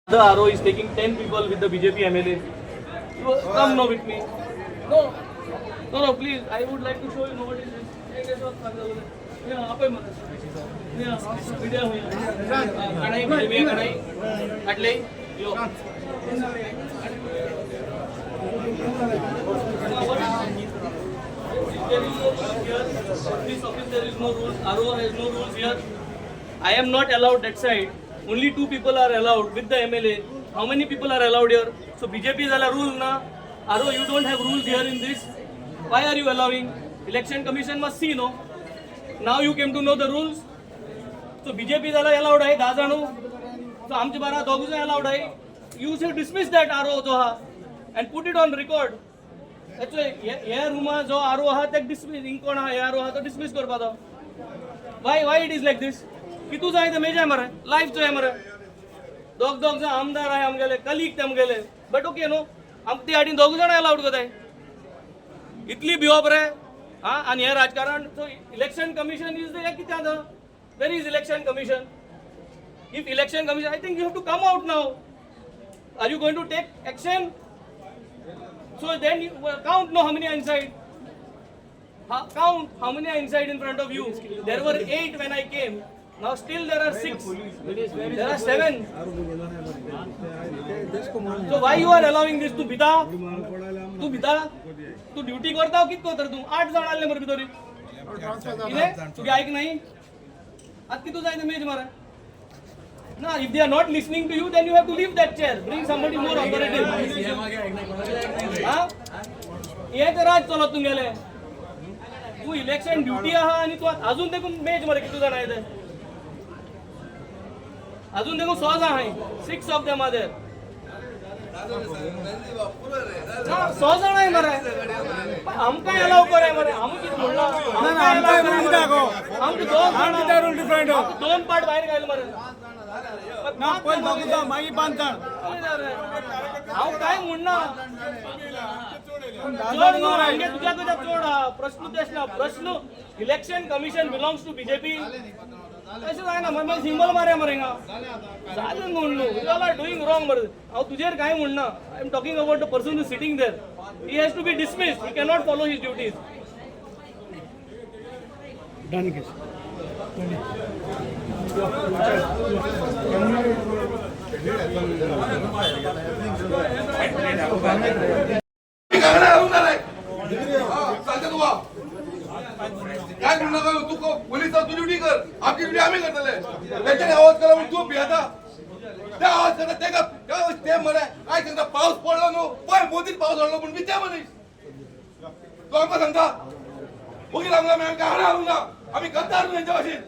The RO is taking 10 people with the BJP MLA. You come now with me. No, no, no, please. I would like to show you what is this. Yeah, એટલે yo. There is no rule here. This office there is no rules. RO has no rules here. I am not allowed that side. Only two people are allowed with the MLA. How many people are allowed here? So BJP is a rule na. RO, you don't have rules here in this. Why are you allowing? Election Commission must see, no. Now you came to know the rules. So BJP जाला allowed आहे 10 जाणू. So आमचे बारा दोग जाण allowed आहे. You should dismiss that RO जो हा and put it on record. हे रुमा जो आरो आहा ते डिसमिस, हिंग कोण आहा हे आरो आहा तो डिसमिस करपाचो. Why it is like this? कितू जाय ते मेजाय मरे, लायफ चोय मरे. दोग दोग जाण आमदार आहे आमगेले, कलीग ते आमगेले, बट ओके न्हू, आमकां ती हाडीन दोग जाणां अलावड करताय. इतली भिवप रे हा. आनी हें राजकारण. सो इलेक्शन कमिशन is हें कितें आतां? Where is Election Commission? If Election Commission, I think you have to come out now. Are you going to take action? So then you count, no, how many are inside. Count how many are inside in front of you. There were 8 when I came. Now still there are 6. There are 7. So why you are allowing this? तू भिता? तू भिता? तू duty करता कित करता तू? 8 जाण आसले मरे भितर. कितें तुगे आयक नाही? आतां कितू जाय ते मेज मरे. ना, if they are not listening to you, then you have to leave that chair. Bring somebody more authoritative. हा, हें तर राज चलत तुमगेलें. तूं इलेक्शन ड्युटी आहा आनी तूं अजून देखून मेज मरे. कितू जाणां येते अजून देखून 6 जाण आहाय. 6 of them are there. 6 जाणां आहाय मरे. आमकां अलाव कराय मरे. आमी कितें म्हणलां? आमकां दोन जाणां दोन पार्ट भायर घायल मरे. मागीर पांच जाण. हांव काय म्हणना, चड न्हू आमगे तुज्या तुज्या चड आहा. प्रश्न तेच ना. प्रश्न Election Commission belongs to BJP. तशें जायना. मागीर सिंबल मारया मरे हिंगा. जालें म्हूण न्हू. You all are doing wrong मरे. हांव तुजेर कांय म्हणना. I am talking about the person who sitting there. He has to be dismissed. He cannot follow his duties. Done case. सांगता तुका काय म्हणू नका. तू पोलिसां तू ड्युटी कर, आमची ड्युटी आम्ही करतले. तेंच्यांनी आवाज केला म्हणून तूं भियेता. ते आवाज करता ते ते मरे काय सांगता? पावस पडलो न्हू पळय, मोदीन पावस पडलो म्हूण ते मनीस तूं आमकां सांगता. वकील आमकां आमी हाडूंक ना, आमी गद्दार न्हू तेंच्या भाशेन.